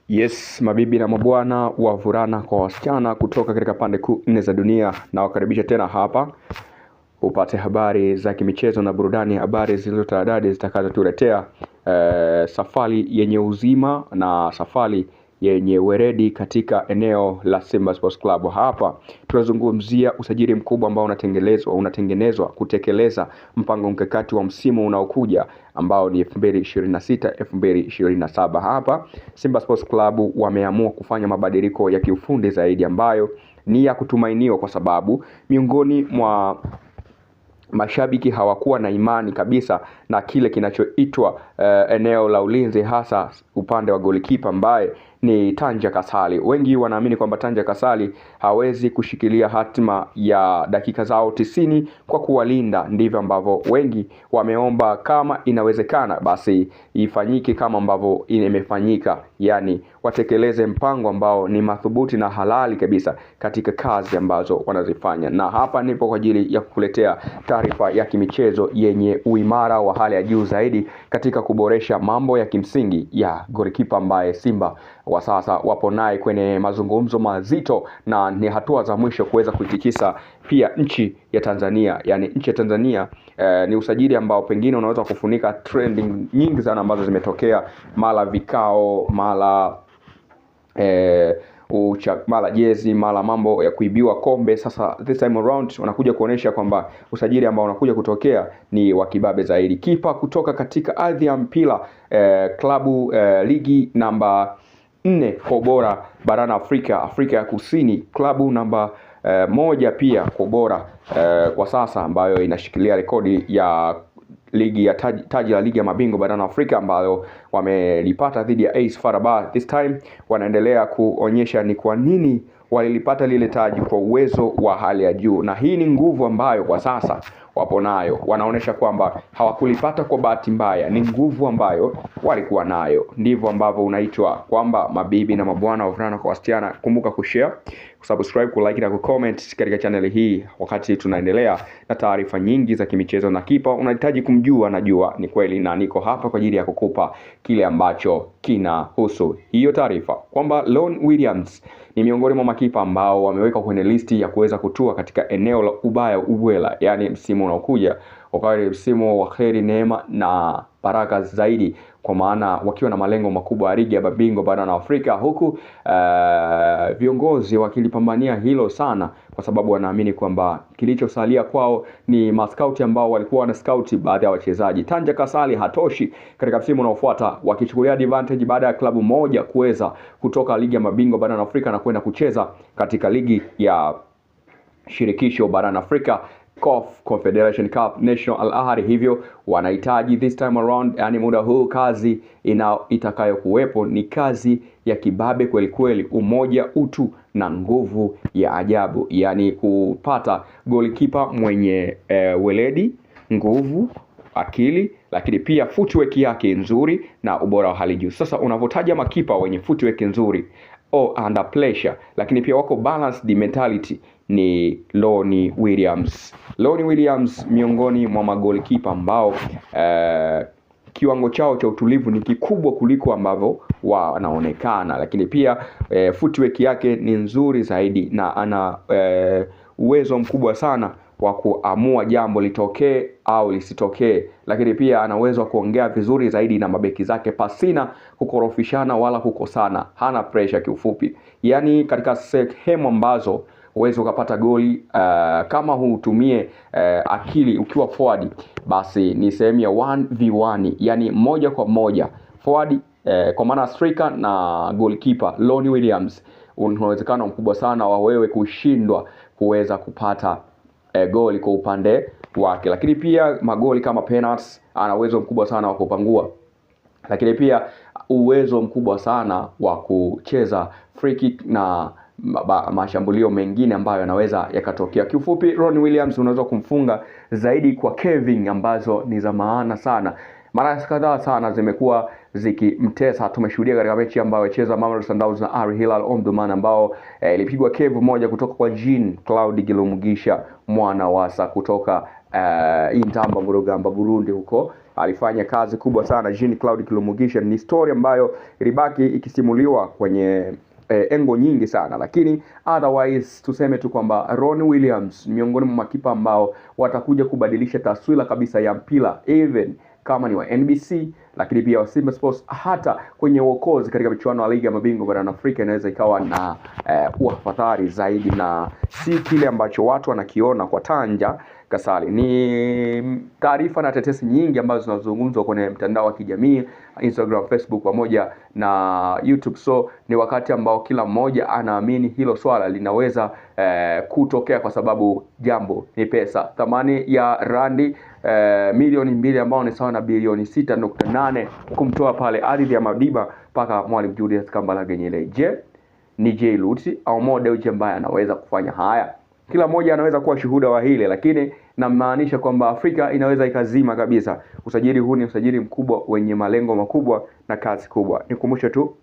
Yes, mabibi na mabwana, wavulana kwa wasichana kutoka katika pande kuu nne za dunia, na wakaribisha tena hapa upate habari za kimichezo na burudani, habari zilizotaradadi zitakazotuletea safari yenye uzima na safari yenye weredi katika eneo la Simba Sports Club. Hapa tunazungumzia usajili mkubwa ambao unatengenezwa kutekeleza mpango mkakati wa msimu unaokuja ambao ni 2026 2027. Hapa Simba Sports Club wameamua kufanya mabadiliko ya kiufundi zaidi ambayo ni ya kutumainiwa, kwa sababu miongoni mwa mashabiki hawakuwa na imani kabisa na kile kinachoitwa eneo la ulinzi, hasa upande wa golikipa ambaye ni Tanja Kasali. Wengi wanaamini kwamba Tanja Kasali hawezi kushikilia hatima ya dakika zao 90 kwa kuwalinda. Ndivyo ambavyo wengi wameomba, kama inawezekana basi ifanyike kama ambavyo imefanyika, yani watekeleze mpango ambao ni madhubuti na halali kabisa katika kazi ambazo wanazifanya. Na hapa nipo kwa ajili ya kukuletea taarifa ya kimichezo yenye uimara wa hali ya juu zaidi katika kuboresha mambo ya kimsingi ya golikipa ambaye Simba wa sasa wapo naye kwenye mazungumzo mazito na ni hatua za mwisho kuweza kuitikisa pia nchi ya Tanzania. Yani nchi ya Tanzania ni usajili ambao pengine unaweza kufunika trending nyingi sana ambazo zimetokea, mara vikao, mara mara jezi, mara mambo ya kuibiwa kombe. Sasa this time around wanakuja kuonesha kwamba usajili ambao unakuja kutokea ni wa kibabe zaidi. Kipa kutoka katika ardhi ya mpira klabu ligi namba 4 kwa ubora barani Afrika, Afrika ya Kusini, klabu namba 1 pia kwa ubora kwa sasa ambayo inashikilia rekodi ya ligi ya taji la ligi ya mabingwa barani Afrika ambayo wamelipata dhidi ya AS FAR Rabat. This time wanaendelea kuonyesha ni kwa nini walilipata lile taji kwa uwezo wa hali ya juu, na hii ni nguvu ambayo kwa sasa wapo nayo. Wanaonyesha kwamba hawakulipata kwa bahati mbaya, ni nguvu ambayo walikuwa nayo. Ndivyo ambavyo unaitwa kwamba mabibi na mabwana, wavulana kwa wasichana, kumbuka kushare, kusubscribe, kulike na kucomment katika channel hii wakati tunaendelea na taarifa nyingi za kimichezo. Na kipa unahitaji kumjua, najua ni kweli, na niko hapa kwa ajili ya kukupa kile ambacho kinahusu hiyo taarifa kwamba Lon Williams ni miongoni mwa makipa ambao wamewekwa kwenye listi ya kuweza kutua katika eneo la ubaya ubwela, yani msimu unaokuja ukawa ni msimu wa kheri, neema na baraka zaidi, kwa maana wakiwa na malengo makubwa ya ligi ya mabingwa barani Afrika, huku viongozi wakilipambania hilo sana, kwa sababu wanaamini kwamba kilichosalia kwao ni maskauti ambao walikuwa wana scout baadhi ya wachezaji. Tanja Kasali hatoshi katika msimu unaofuata, wakichukulia advantage baada ya klabu moja kuweza kutoka ligi ya mabingwa barani Afrika na kwenda kucheza katika ligi ya shirikisho barani Afrika, CAF Confederation Cup, National Al Ahly. Hivyo wanahitaji this time around, yani muda huu kazi itakayokuwepo ni kazi ya kibabe kweli kweli, umoja, utu na nguvu ya ajabu, yani kupata goalkeeper mwenye weledi, nguvu, akili, lakini pia footwork yake nzuri na ubora wa hali juu. Sasa unavotaja makipa wenye footwork nzuri under pressure, lakini pia wako balanced mentality, ni Loni Williams. Loni Williams miongoni mwa magolikipa ambao kiwango chao cha utulivu ni kikubwa kuliko ambavyo wanaonekana, lakini pia footwork yake ni nzuri zaidi na ana uwezo mkubwa sana wa kuamua jambo litokee au lisitokee, lakini pia ana uwezo wa kuongea vizuri zaidi na mabeki zake pasina kukorofishana wala kukosana. Hana pressure kiufupi, yani katika sehemu ambazo uweze ukapata goli kama hutumie akili ukiwa forward, basi ni sehemu ya 1v1, yani moja kwa moja forward, kwa maana striker na goalkeeper Loni Williams, una uwezekano mkubwa sana wa wewe kushindwa kuweza kupata goli kwa upande wake. Lakini pia magoli kama penalties ana uwezo mkubwa sana wa kupangua, lakini pia uwezo mkubwa sana wa kucheza free kick na mashambulio mengine ambayo yanaweza yakatokea. Kiufupi, Ron Williams unaweza kumfunga zaidi kwa Kevin ambazo ni za maana sana. Mara kadhaa sana zimekuwa zikimtesa. Tumeshuhudia katika mechi ambayo cheza Mamelodi Sundowns na Al Hilal Omdurman ambao ilipigwa kevu moja kutoka kwa Jean Claude Gilumugisha mwana wasa kutoka Intamba Murugamba Burundi huko. Alifanya kazi kubwa sana Jean Claude Gilumugisha. Ni story ambayo ilibaki ikisimuliwa kwenye engo nyingi sana, lakini otherwise tuseme tu kwamba Ron Williams ni miongoni mwa makipa ambao watakuja kubadilisha taswira kabisa ya mpira, even kama ni wa NBC, lakini pia wa Simba Sports, hata kwenye uokozi katika michuano ya ligi ya mabingwa barani Afrika inaweza ikawa na uafadhali zaidi na si kile ambacho watu wanakiona kwa Tanja Kasali. Ni taarifa na tetesi nyingi ambazo zinazungumzwa kwenye mtandao wa kijamii Instagram, Facebook pamoja na YouTube. So ni wakati ambao kila mmoja anaamini hilo swala linaweza kutokea kwa sababu jambo ni pesa. Thamani ya randi milioni 2 ambao ni sawa na bilioni 6.8 kumtoa pale ardhi ya Madiba mpaka Mwalimu Julius Kambarage Nyerere. Je, ni Jay Luti au Mo Dewji ambaye anaweza kufanya haya? Kila mmoja anaweza kuwa shuhuda wa hili, lakini namaanisha kwamba Afrika inaweza ikazima kabisa. Usajili huu ni usajili mkubwa wenye malengo makubwa na kazi kubwa. Nikukumbushe tu